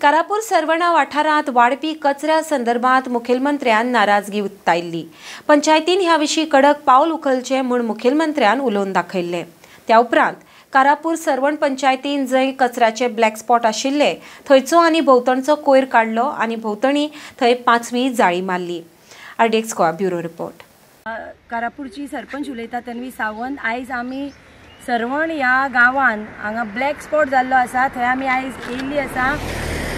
कारापूर सर्वणा वाठारांत वाडपी कचऱ्या संदर्भात मुखेलमंत्र्यान नाराजगी उक्तायल्ली। पंचायतीन ह्या विशीं कडक पावल उखलचें म्हूण मुखेलमंत्र्यान उलोवन दाखयल्लें। त्या उपरांत कारापूर सर्वण पंचायतीन जंय कचऱ्याचे ब्लॅक स्पॉट आशिल्ले थंयचो आनी भोंवतणचो कोयर काडलो आनी भोंवतणी थंय पांचवी जाळी मारली। RDX Goa bureau report. कारापूरची sarpanch उलयता तन्वी सावंत। आयज आमी सर्वण ह्या गांवान हांगा ब्लॅक स्पॉट जाल्लो आसा थंय आमी आयज येयल्ली आसा।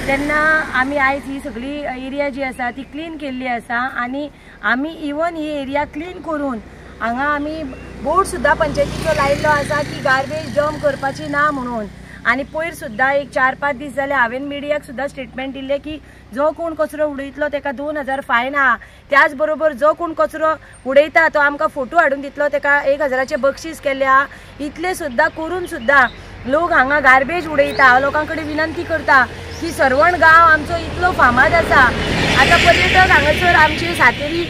तेन्ना आमी आयज ही सगळी एरिया जी आसा ती क्लीन केल्ली आसा आनी आमी इवन ही एरिया क्लीन करून हांगा आमी बोर्ड सुद्दां पंचायतीचो लायिल्लो आसा की गार्बेज डंप करपाची ना म्हणून। आनी पयर सुद्दां एक 4-5 दीस जाले हांवें मिडियाक सुद्दां स्टेटमेंट दिल्लें की जो कोण कचरो उडयतलो तेका 2000 फायन आहा, त्याच बरोबर जो कोण कचरो उडयता तो आमकां फोटो हाडून दितलो तेका 1000 बक्षीस केल्लें आहा। इतलें सुद्दां करून सुद्दां लोक हांगा गार्बेज उडयता। हांव लोकां कडेन विनंती करता की सर्वण गांव आमचो इतलो फामाद आसा, आतां पर्यटक हांगासर आमची सातेरी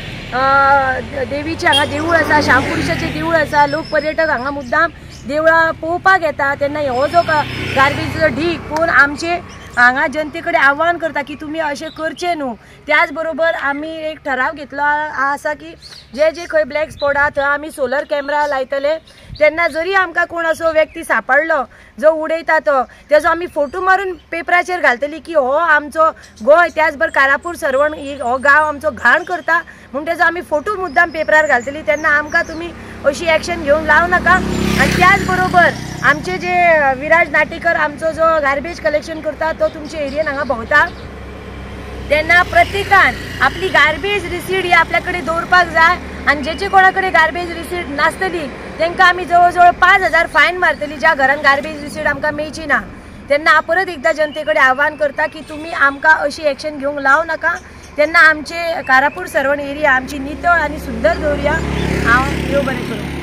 देवीचें हांगा देवूळ आसा, शामपुरुषाचें देवूळ आसा, लोक पर्यटक हांगा मुद्दाम देवळां पळोवपाक येता। तेन्ना हो जो गार्बेजचो ढीक पळोवन आमचे हांगा जनते कडेन आव्हान करता की तुमी अशें करचें न्हू। त्याच बरोबर आमी एक ठराव घेतलो आसा की जे जे खंय ब्लॅक स्पॉट आहा थंय आमी सोलर कॅमेरा लायतले। तेन्ना जरी आमकां कोण असो व्यक्ती सापडलो जो उडयता तो तेजो आमी फोटो मारून पेपराचेर घालतली की हो आमचो गोंय, त्याच बरोबर कारापूर सर्वण हो गांव आमचो घाण करता म्हूण तेजो आमी फोटो मुद्दाम पेपरार घालतली। तेन्ना आमकां तुमी अशी एक्शन घेवंक लावं नाका। आनी त्याच बरोबर आमचे जे विराज नाटेकर आमचो जो गार्बेज कलेक्शन करता तो तुमचे एरियेन हांगा भोंवता, तेन्ना प्रत्येकान आपली गार्बेज रिसीट ही आपल्या कडेन दवरपाक जाय आनी जेचे कोणा कडेन गार्बेज रिसीट नासतली तांकां आमी जवळ जवळ 5000 फायन मारतली ज्या घरान गार्बेज रिसीट आमकां मेळची ना। तेन्ना परत एकदां जनते कडेन आव्हान करता की तुमी आमकां अशी एक्शन घेवंक लावं नाका। तेन्ना आमचे कारापूर सर्वण एरिया आमची नितळ आनी सुंदर दवरुया। हांव देव बरें करूं।